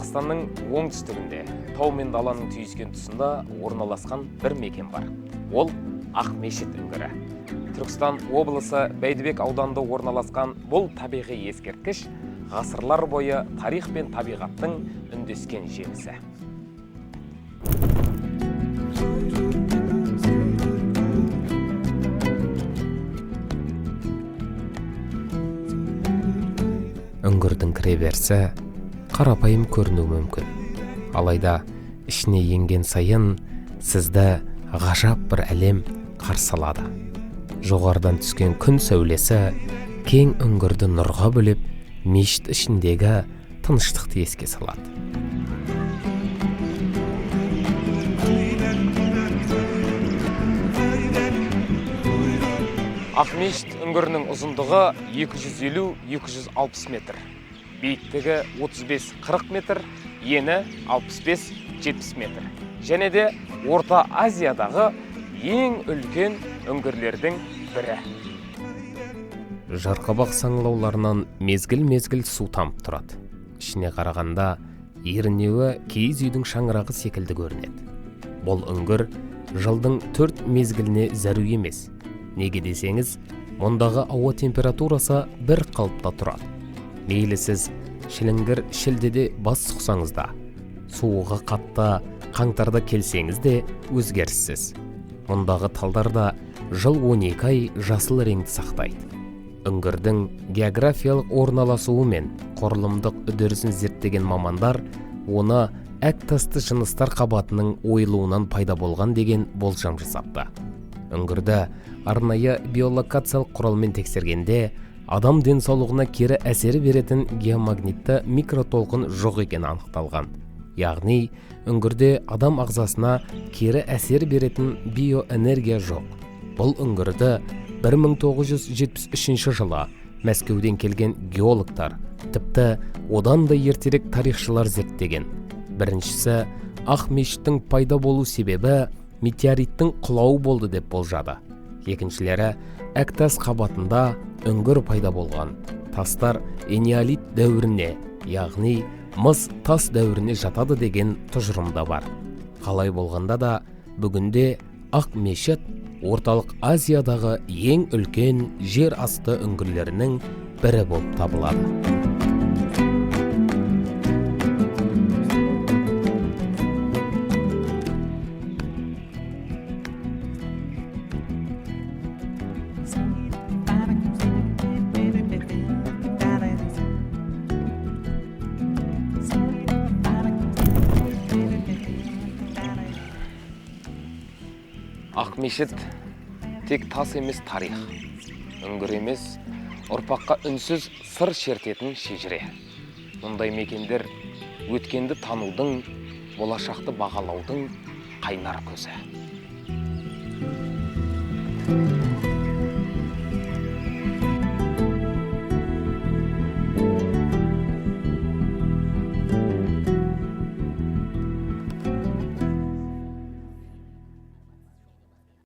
Қазақстанның оңтүстігінде тау мен даланың түйіскен тұсында орналасқан бір мекен бар. Ол Ақмешіт үңгірі. Түркістан облысы Бәйдібек ауданында орналасқан бұл табиғи ескерткіш ғасырлар бойы тарих пен табиғаттың үндескен жемісі. Үңгірдің кіреберісі қарапайым көрінуі мүмкін. Алайда ішіне енген сайын сізді ғажап бір әлем қарсы алады. Жоғарыдан түскен күн сәулесі кең үңгірді нұрға бөлеп, мешіт ішіндегі тыныштықты еске салады. Ақмешіт үңгірінің ұзындығы 250-260 метр, биіктігі 35-40 метр, ені 65-70 метр. Және де Орта Азиядағы ең үлкен үңгірлердің бірі. Жарқабақ саңылауларынан мезгіл-мезгіл су тамып тұрады. Ішіне қарағанда ернеуі киіз үйдің шаңырағы секілді көрінеді. Бұл үңгір жылдың 4 мезгіліне зәру емес. Неге десеңіз, мұндағы ауа температурасы бір қалыпта тұрады. Мейлі сіз шіліңгір шілдеде бас сұқсаңыз да, суығы қатты қаңтарда келсеңіз де өзгеріссіз. Мұндағы талдар да жыл 12 ай жасыл реңді сақтайды. Үңгірдің географиялық орналасуы мен құрылымдық үдерісін зерттеген мамандар оны әк тасты жыныстар қабатының ойылуынан пайда болған деген болжам жасапты. Үңгірді арнайы биолокациялық құралмен тексергенде адам денсаулығына кері әсері беретін геомагнитті микротолқын жоқ екені анықталған. Яғни үңгірде адам ағзасына кері әсер беретін биоэнергия жоқ. Бұл үңгірді 1973 жылы Мәскеуден келген геологтар, тіпті одан да ертерек тарихшылар зерттеген. Біріншісі, Ақмешіттің пайда болу себебі метеориттің құлауы болды деп болжады. Екіншілері, әктас қабатында үңгір пайда болған. Тастар энеолит дәуіріне, яғни мыс тас дәуіріне жатады деген тұжырымда бар. Қалай болғанда да бүгінде Ақмешіт Орталық Азиядағы ең үлкен жер асты үңгірлерінің бірі болып табылады. Ақмешіт тек тас емес тарих, үңгір емес, ұрпаққа үнсіз сыр шертетін шежіре. Мұндай мекендер өткенді танудың, болашақты бағалаудың қайнар көзі.